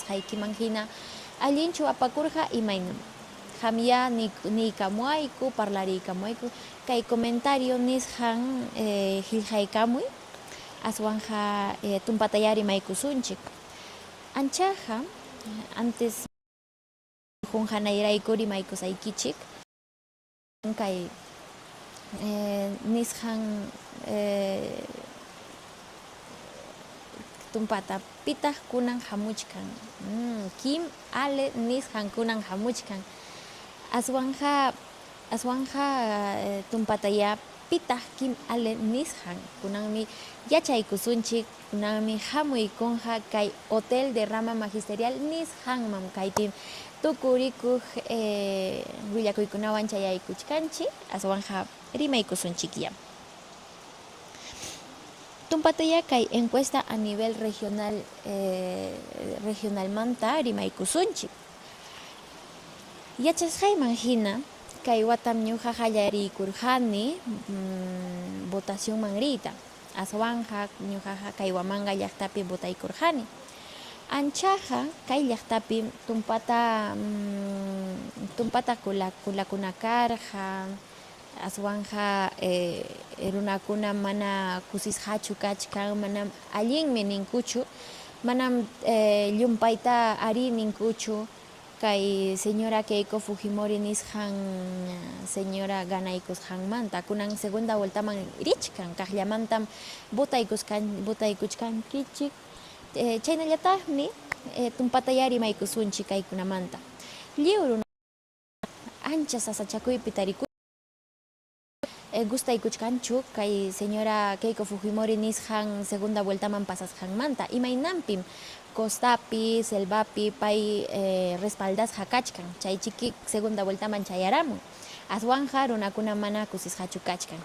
Yachasqaykiman hina allinchu apakurqa imaynam. Qamyá niykamuwayku, parlariykamuwayku, kay comentario nisqan qillqaykamuy, aswanqa tumpatayá rimaykusunchik. Anchaqa antes qunqanayrayku rimaykusaykichik. Kay nisqan tumpata pitaq kunan hamuchkan. Kim Ale nisqan kunan hamuchkan. Aswanqa aswanqa tumpatayá pitaq Kim Ale nisqan kunanmi yachaykusunchik, kunanmi hamuykunqa kay Hotel de Rama Magisterial nisqanman kaypim tukurikuq willakuykunawan chayaykuchkanchik, aswanqa rimaykusunchikyá. Tumpatayá kay encuesta a nivel regional regionalmanta rimaykusunchik. Yachasqayman hina kay watam ñuqa qallariykurqani votacionman riyta, aswanqa ñuqaqa kay Huamanga llaqtapi votaykurqani. Anchaqa kay llaqtapi tumpata tumpata kulakuna karqa, aswanqa runakuna mana kusisqachu kachkan, manam allinmi ninkuchu, manam llumpayta arí ninkuchu kay señora Keiko Fujimori nisqan señora ganaykusqanmanta, kunan segunda vueltaman richkan, kaqllamantam votaykuchkankichik, chaynallataqmi tumpatayá rimaykusunchik kaykunamanta. Lliw runa ancha sasachakuypi tariku gustaykuchkanchu kay señora Keiko Fujimori nisqan segunda vueltaman pasasqanmanta, imaynanpim costapi, selvapi pay respaldasqa kachkan, chaychiki segunda vueltaman chayaramun, aswanqa runakuna mana kusisqachu kachkan.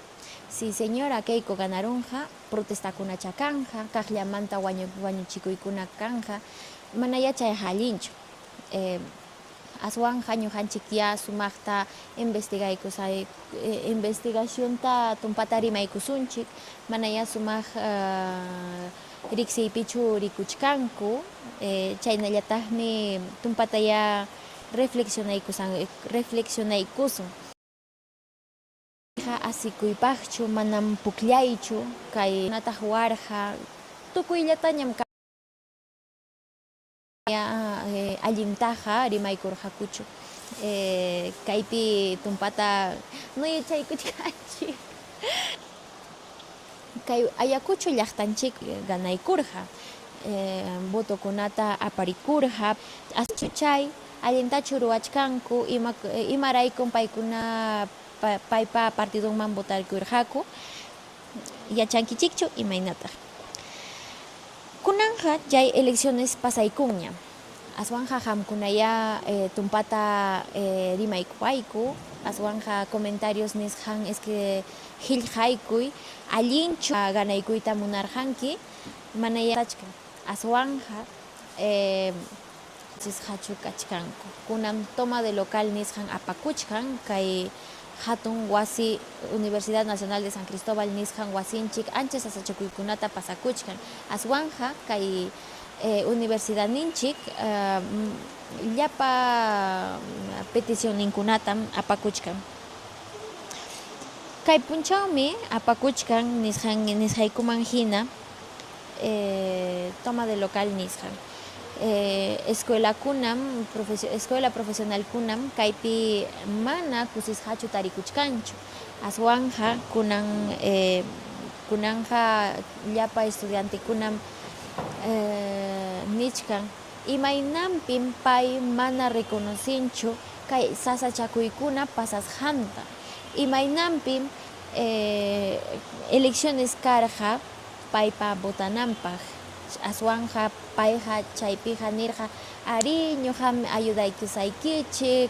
Si señora Keiko ganarunqa, protestakunachá kanqa, kaqllamanta wañuchikuykuna kanqa, manayá chayqa allinchu. Aswanqa ñuqanchikyá sumaqta investigaykusay investigacionta tumpata rimaykusunchik, manayá sumaq riqsiypichu rikuchkanku, chaynallataqmi tumpatayá reflexionaykusun. Asikuypaqchu, manam pukllaychu, kay nataq warqa tukuyllatañam allintaqa rimaykurqakuchu. Kaypi tumpata nuyuchaykuchkanchik. Kay Ayacucho llaqtanchik ganaykurqa, votokunata aparikurqa, chay allintachu ruwachkanku, imaraykum paykuna paypa partidonman votarkurqaku, yachankichikchu imaynataq. Kunanqa chay elecciones pasaykunña, aswanqa qamkunayá tumpata rimaykuwayku, aswanqa comentarios nisqan qillqaykuy, allinchu ganaykuyta munarqanki, manayá aswanqa chisqachu kachkanku. Kunan toma de local nisqan apakuchkan kay hatun wasi Universidad Nacional de San Cristóbal nisqan wasinchik ancha sasachakuykunata pasakuchkan, aswanqa kay universidadninchik llapa peticionninkunatam apakuchkan. Kay punchawmi apakuchkan nisqaykuman hina toma de local nisqan. Escuelakunam, escuela profesionalkunam kaypi mana kusisqachu tarikuchkanchu, aswanqa kunanqa llapa estudiantekunam nichkan imaynanpim pay mana reconocinchu kay sasachakuykuna pasasqanta, imaynanpim elecciones karqa paypa votananpaq, aswanqa payqa chaypiqa nirqa arí ñuqam ayudaykusaykichik,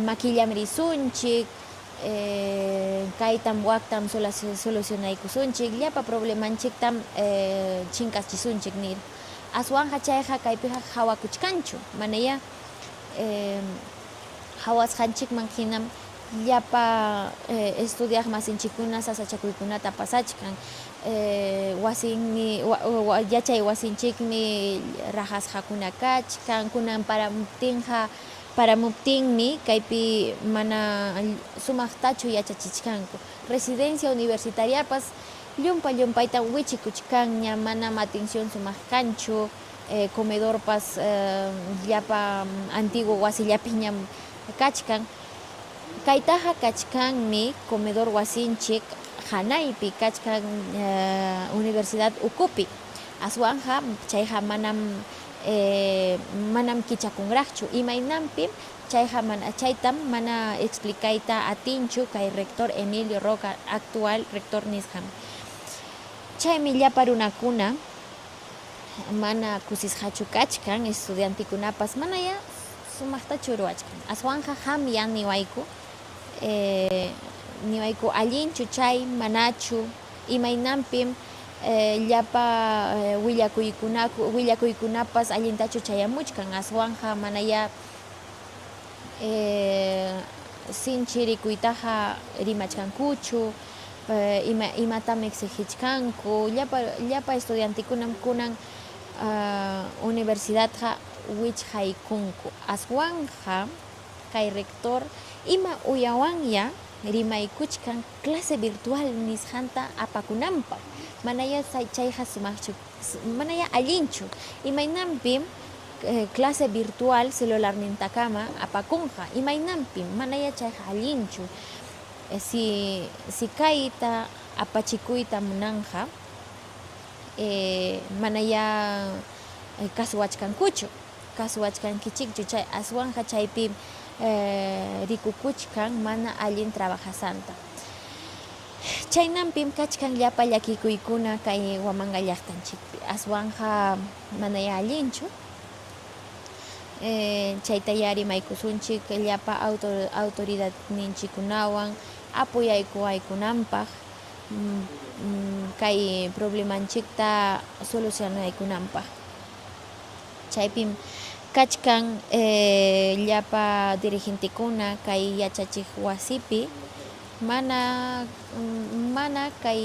makillam risunchik, kaytam waktam solucionaykusunchik, llapa problemanchiktam chinkachisunchik nir. Aswanqa chayqa kaypiqa qawakuchkanchu, manayá qawasqanchikman hinam llapa estudiaq masinchikkuna sasachakuykunata pasachkan. Wasinmi yachay wasinchikmi rajasqakuna kachkan, kunan paramuptinqa paramuptinmi kaypi mana sumaqtachu yachachichkanku. Residencia universitariapas llumpa llumpayta wichikuchkanña, manam atención sumaq kanchu, comedorpas llapa antiguo wasillapiñam kachkan. Kaytaqa kachkanmi comedor wasinchik hanaypi kachkan universidad ukupi, aswanqa chayqa manam manam kichakunraqchu, imaynanpim chayqa mana chaytam mana explicayta atinchu kay rector Emilio Roca actual rector nisqan. Chaymi llapa runakuna mana kusisqachu kachkan, estudiantikunapas manayá sumaqtachu ruwachkan, aswanqa qamya niwayku niwayku allinchu chay manachu, imaynanpim llapa willakuykunapas allintachu chayamuchkan, aswanqa manayá sinchi rikuytaqa rimachkankuchu, imatam exigichkanku, llapa estudiantikunam kunan universidadqa wichqaykunku, aswanqa kay rector ima uyawanya rimaykuchkan clase virtual nisqanta apakunanpaq, manayá chayqa sumaqchu, manayá allinchu, imaynanpim clase virtual celularnintakama apakunqa, imaynanpim manayá chayqa allinchu, si kayta apachikuyta munanqa manayá kasuwachkankuchu, kasuwachkankichikchu, chay aswanqa chaypi rikukuchkan mana allin trabajasanta. Chaynanpim kachkan llapa llakikuykuna kay Huamanga llaqtanchikpi, aswanqa manayá allinchu, chaytayá rimaykusunchik llapa autoridadninchikkunawan apoyaykuwaykunanpaq kay problemanchikta solucionaykunanpaq. Chaypim kachkan llapa dirigentekuna kay yachachiq wasipi mana kay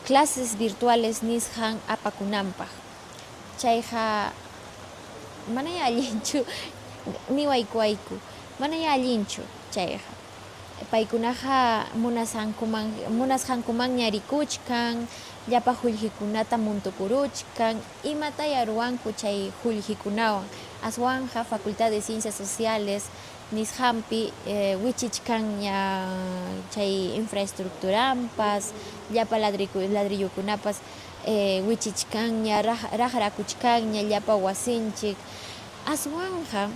clases virtuales nisqan apakunanpaq, chayqa manayá allinchu niwaykuwayku, manayá allinchu chayqa, paykunaqa munasqankumanña rikuchkan, llapa qullqikunata muntukuruchkan, imataya ruwanku chay qullqikunawan, aswanqa Facultad de Ciencias Sociales nisqanpi wichichkanña chay infraestructuranpas, llapa ladrillokunapas wichichkanña, raqrakuchkanña llapa wasinchik, aswanqa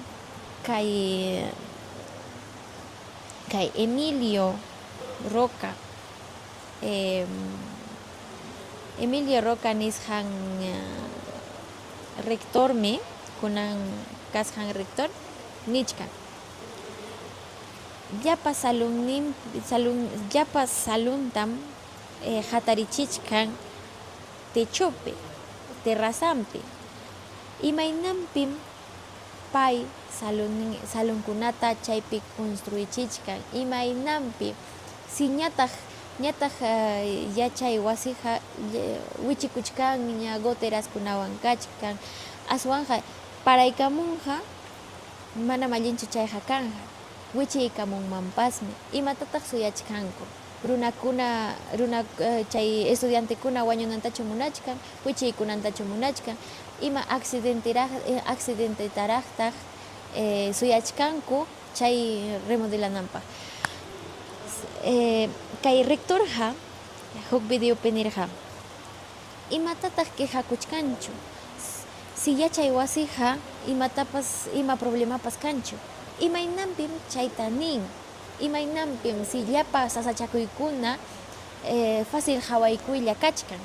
kay Emilio Roca Emilio Roca nisqan rectormi kunan kasqan rector nichkan llapa llapa saluntam hatarichichkan techopi, terrazanpi, imaynanpim pay salonkunata chaypi construichichkan, imaynanpi si ñataq yachay wasiqa wichikuchkanña goteraskunawan kachkan, aswanqa paraykamunqa manam allinchu chayqa kanqa, wichiykamunmanpasmi, imatataq suyachkanku, runakuna chay estudiantekuna wañunantachu munachkan, wichiykunantachu munachkan, ima accidentetaraqtaq suyachkanku chay remodelananpaq. Kay rectorqa huk videopi nirqa, imatataq quejakuchkanchu, si yachay wasiqa imatapas ima problemapas kanchu, imaynanpim chayta nin, imaynanpim si llapa sasachakuykuna fácil qawaykuylla kachkan,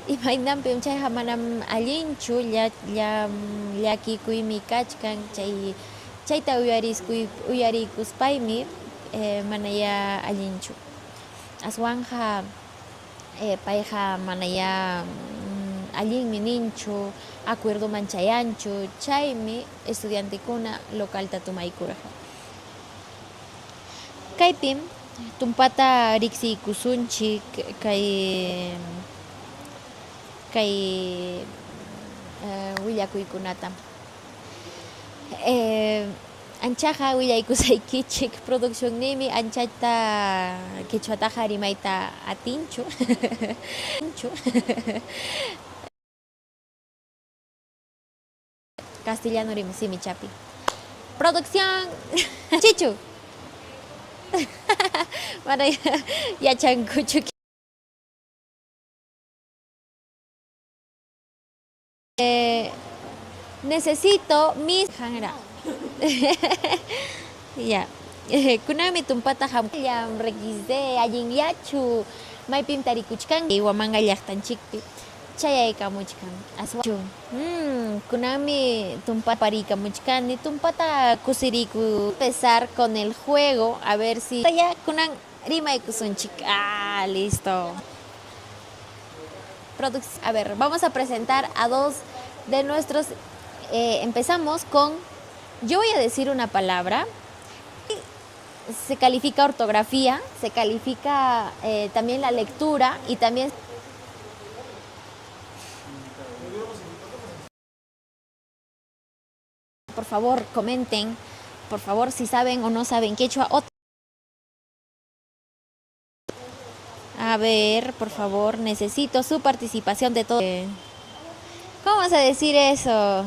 imaynanpim chayqa manam allinchu, llakikuymi kachkan, chayta uyariykuspaymi manayá allinchu, aswanqa payqa manayá allinmi ninchu, acuerdoman chayanchu, chaymi estudiantekuna localta tomaykurqa. Kaypim Tumpata riqsiykusunchik kay kay willakuykunata. Anchaqa willaykusaykichik, produccionniymi anchata quechuataqa rimayta atinchu. Castellano simichapi. Producción. Chichu. Mana yachankuchu. Necesito mis hanra. Ya. Kunanmi tumpata hamllam requisé allinllachu maypim tarikuchkan Huamanga llaqtanchikpi chayaykamuchkan aswanchu. Kunanmi tumpata pariykamuchkani tumpata kusiriku empezar con el juego a ver si ya kunan rimaykusunchik. Ah, listo. A ver, vamos a presentar a dos de nuestros. Empezamos con. Yo voy a decir una palabra. Se califica ortografía, se califica también la lectura y también. Por favor, comenten, por favor, si saben o no saben quechua. A ver, por favor, necesito su participación de todos. ¿Cómo vas a decir eso?